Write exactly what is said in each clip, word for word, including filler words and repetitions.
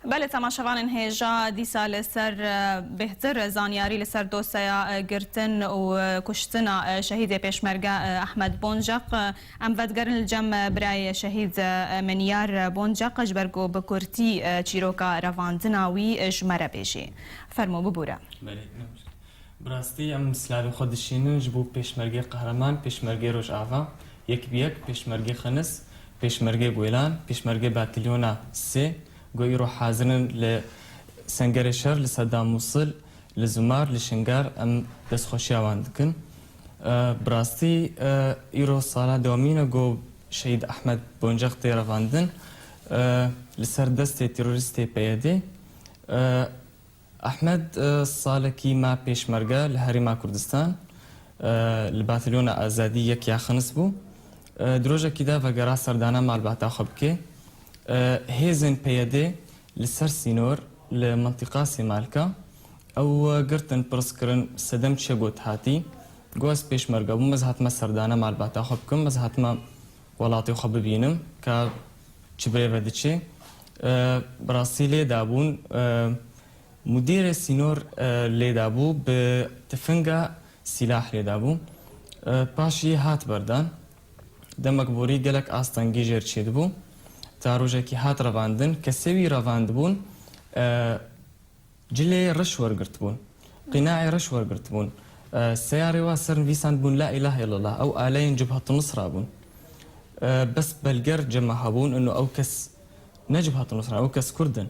Belê, temaşevanên hêja, dîsa li ser, e, bêhtir zanyarî li ser dosyaya, e, girtin û, e, kuştina, e, şehîdê pêşmerge, e, Ehmed Bonceq, e, em vedigerin li cem, e, birayê şehîd, e, Minyar Bonceq, ji ber ku bi kurtî, e, çîroka revandina wî, e, ji me re bêjî. Fermo, bibûre. Belê. Bi rastî em silavê xwe dişînin ji bo pêşmergê qehreman, pêşmergê Rojava, yek bi yek, pêşmergê Xinis, pêşmergê Guêlan, pêşmergê Batilyona sê, ku îro hazir in li sengerê şer, li Sedda Mûsil, li Zumar, li Şingar, em destxweşiya wan dikin. E, bi rastî, e, îro sala dewemîn e ku Şehîd Ehmed Bonceq tê revandin, e, li ser destê terorîstê P Y D. E, Ehmed, e, salekî ma pêşmerge li Herêma Kurdistan, e, li Batalyona Azadî yek ya Xinis bû. E, di rojekî de vegera serdana malbata xwe bike. E, hêzên P Y D li ser sînor, li mintiqa Sêmalka, ew, e, girtin, pirs kirin, sedem çi got hatî. Got, ez pêşmerge bûm, ez hatime serdana malbata xwe bikim, ez hatime welatê xwe bibînim, ka çi bi rê ve diçe. E, bi rastî lê dabûn, e, Mudîrê sînor, e, lê dabû, bi tifinga sîlah lê dabû. E, paşî hat berdan. Demek borî gelek astengî jêr çêdibû. Ta rojekî hat revandin. Kesê wî revandibûn, e, cilê reş wergirtibûn. Qînaê reş wergirtibûn. E, seyarê wa ser nivîsandibûn La ilahe illallah. Ew aleyên Cibhet Nusra bûn. E, bes belger cema hebûn, ino ew kes ne Cibhet Nusra, ew kes Kurd in.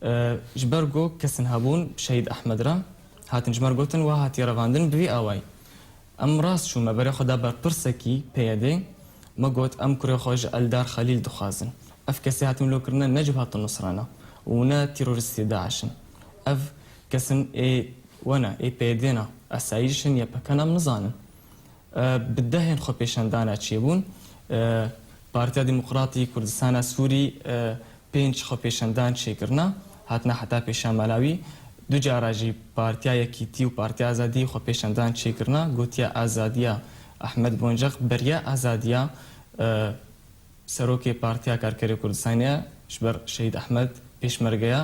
E, ji ber ku kesin hebûn Şehîd Ehmed re, hatin ji me re gotin, wa hatiye revandin bi vî awayî. Em rast çûme, berê xwe da berpirsekî P Y D, me got, em kurê xwe ji Eldar Xelîl dixwazin. Ev kesê hatin wilo kirine ne Cibhet Nusra ne û ne terorîstê DAIŞ in. Ev kesin ê we ne, ê P Y D ne, esayîş in, Y P G ne, em nizanin. E, bi dehên xwepêşandana çêbûn. E, Partiya Demokratî Kurdistana Sûrî, e, pênc xwepêşandan çêkirina, hatina heta pêşa mala wî. Du cara jî Partiya Yekîtî û Partiya Azadî xwepêşandan çêkirina, gotiye azadiya Ehmed Bonceq beriya azadiya, e, serokê Partiya Karkerê Kurdistanê ye, ji ber Şehîd Ehmed pêşmerge ye,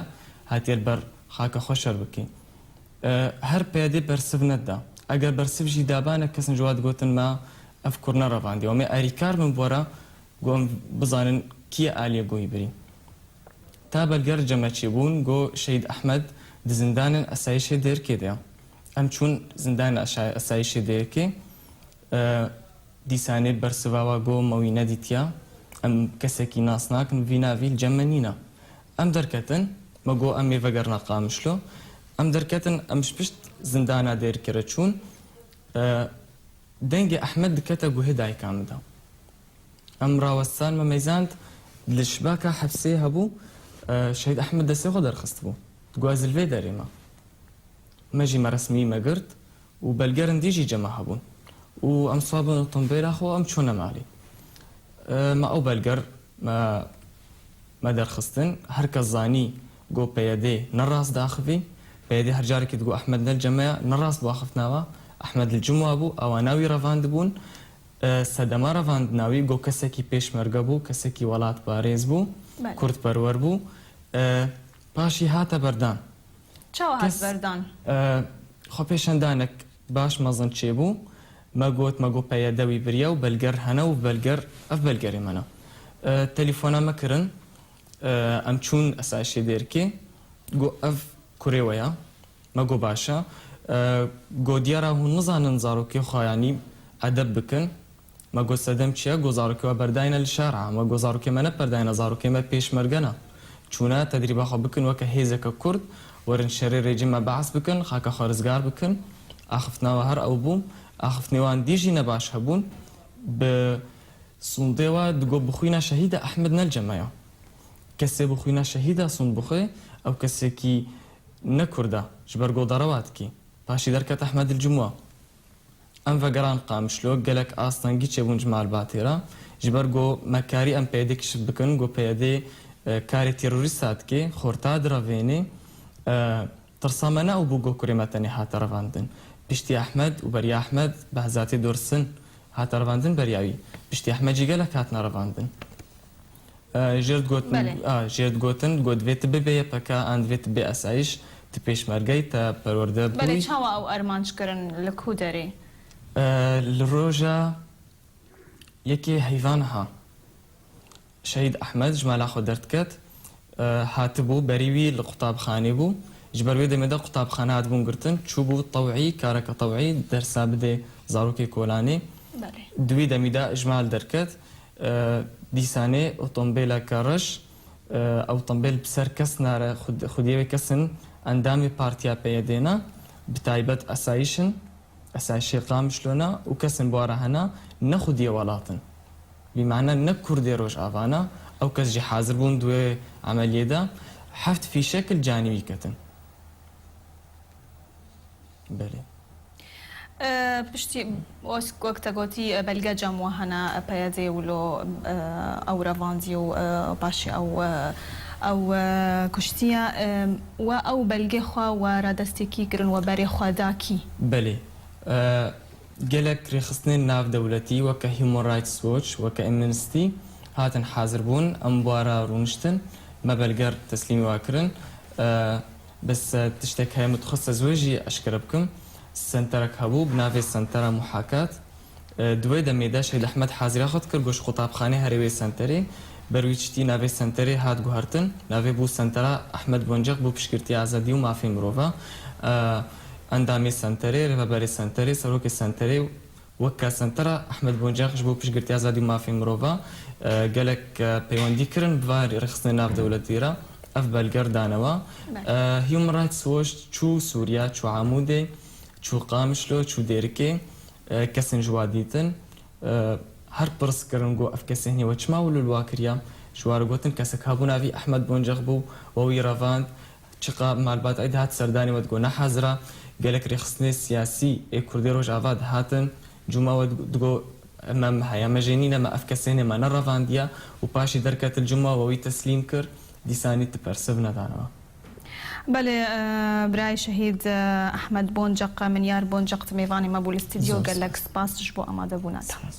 hatiye li ber xaka xwe şer bikî. E, her P Y D bersiv neda. Eger bersiv jî dabane, kesin ji wa digotin me ev kur nerevandiye. Em ê erîkar bin bi we re, ku em bizanin kî ye aliyê goyî birî. Ta belger cem me çêbûn, ku Şehîd Ehmed di zindanên esayîşê Dêrikê de ye. Em çûn zindanên eşa-, esayîşê Dêrikê. E, dîsanê bersiva wa got me wî nedîtiya. Em kesekî nas nakin, vî navî li cem me nîne. Em derketin, me got em ê vegerina Qamişlo. Em derketin, em ji pişt zindana Dêrikê re çûn. E, dengê Ehmed dikete guhê dayika min de. Em rawestan me meyzand, li şibaka hepsê hebû, e, Şehîd Ehmed destê xwe derxistibû. Digot ez li vê derê me. Me jî me resmî me girt û belgerên dî jî cema hebûn. Û em swa bin otomobîla xwe, em çûne malê. E, me ew belger me, me derxistin. Her kes zanî ku P Y D ne rast diaxivî. P Y D her carekî digot Ehmed ne li cem me ye, ne rast bû axiftina we. Ehmed li cem wa bû, ewa ne wî revandibûn. E, sedema revandina wî ku kesekî pêşmerge bû, kesekî welatparêz bû, Belê. Kurdperwer bû. E, paşî hate berdan. Çawa hat Kes, berdan? E, xwepêşandanek baş mezin çêbû. Me got, me got P Y D wî biriye û belger hene û belger, ev belgerê me ne. E, telefona me kirin. E, em çûn esayîşê Dêrikê. Got ev kurê we ya. Me got baş e. E, got diyara hûn nizanin zarokê xwe, yanî edeb bikin. Me got sedem çi ye? Got zarokê we berdayne li şara. Me got zarokê me ne berdayne, zarokê me pêşmerge ne. Çûne tedrîba xwe bikin weke hêzeke Kurd, werin şerê rejîma Beas bikin, xaka xwe rizgar bikin. Axiftina we her ew bû. Axiftinê wan dî jî ne baş hebûn. Bi sûndê we digot bi xwîna şehîda Ehmed ne li cem me ya. Kesê bi xwîna şehîda sûnd bixwe, ew kesekî ne Kurd e, ji ber ku derewa dikî. Paşî derket Ehmed li cem we. Em vegeran Qamişlo, gelek astengî çêbûn ji malbatê re, ji ber ku me karî em P Y D kişif bikin, ku P Y D, e, karê terorîsta dike, xorta direvênê. E, tirsa me ne ew bû ku kurê me tenê hate revandin. Piştî Ehmed û beriya Ehmed, Behzatê Dursin hate revandin beriya wî. Piştî Ehmed jî gelek hatine revandin. Jêr digotin, a, jêr digotin, got divê tu bibê Y P K an divê tu bê esayîş, tu pêşmergeyî, te perwerde bûyî. Belê, çawa ew armanc kirin, li ku derê? Li roja yekê heyva niha Şehîd Ehmed ji mala xwe derdiket, hatibû, berî wî li qutabxanê bû. Ji ber wê demê de qutabxane hatibûn girtin, çûbû tew'î, kareke tew'î, dersa bidê zarokê kolanê. Belê. Di wî demî de ji mal derket. Dîsanê otombêleke reş, ew otombêl bi ser kes nare, xwed-, xwediyê wê kes in, endamê partiya P Y D'ê ne, bi taybet esayîş in, esayîşê Qamişlo ne û kes in bi wa re hene, ne xwediyê welat in. Bi mane ne Kurdê Rojava ne, ew kes jî hazir bûn di wê emeliyê de, heft fîşek li canî wî ketin. Belê. E, piştî, wek te gotî, e, belge cem we hene, e, P Y D'ê wilo, e, ew revandiye û, e, paşê ew, e, ew, e, kuştiye. E, we ew belgê xwe we radestekî kirin, we berê xwe da kî? Belê. E, gelek rêxistinên navdewletî weke Human Rights Watch, weke Amnesty hatin hazir bûn, em bi wa re rûniştin, me belger teslîmî wa kirin. E, Bes, e, tiştek heye min dixwest ez wê jî eşkere bikim. Senterek hebû bi navê Sentera Muhakat. E, di wê demê de Şehîd Ehmed haziriya xwe dikir, got ji qutabxanê herê wê senterê. Ber wî tiştî navê senterê hat guhertin. Navê bû Sentera Ehmed Bonceq bû Piştgirtiya Azadî û Mafê Mirova. E, endamê senterê, rêveberê senterê, serokê senterê, Weke Sentera Ehmed Bonceq ji bo piştgirtiya azadî û mafê mirova, e, gelek, e, peywendî kirin bi van rêxistinên navdewletî re. Ev belger dane we. Belê. E, Human Rights Watch çû Sûriye, çû Amûdê, çû Qamişlo, çû Dêrikê, e, kesên ji wa dîtin. E, her pirs kirin, got, ev kesê hinê we çima wilo li wa kiriya? Ji wa re gotin, kesek hebû navî Ehmed Bonceq bû, we wî revand. Çiqa malbat ey dihat serdanê we digot ne hazira. Gelek rêxistinê siyasî ê Kurdê Rojava dihatin cuma we digo, me, me heye, me jê nîne, me ev kesê hênê me nerevandiye û paşî derketin cuma we wî teslîm kir, dîsanî tu persiv nedane we. Belê, e, birayê şehîd, e, Ehmed Bonceq, Minyar Bonceq, tu mêvanê me bû li stûdyo. Zor spas. Gelek spas ji bo amadebûna te. Spas.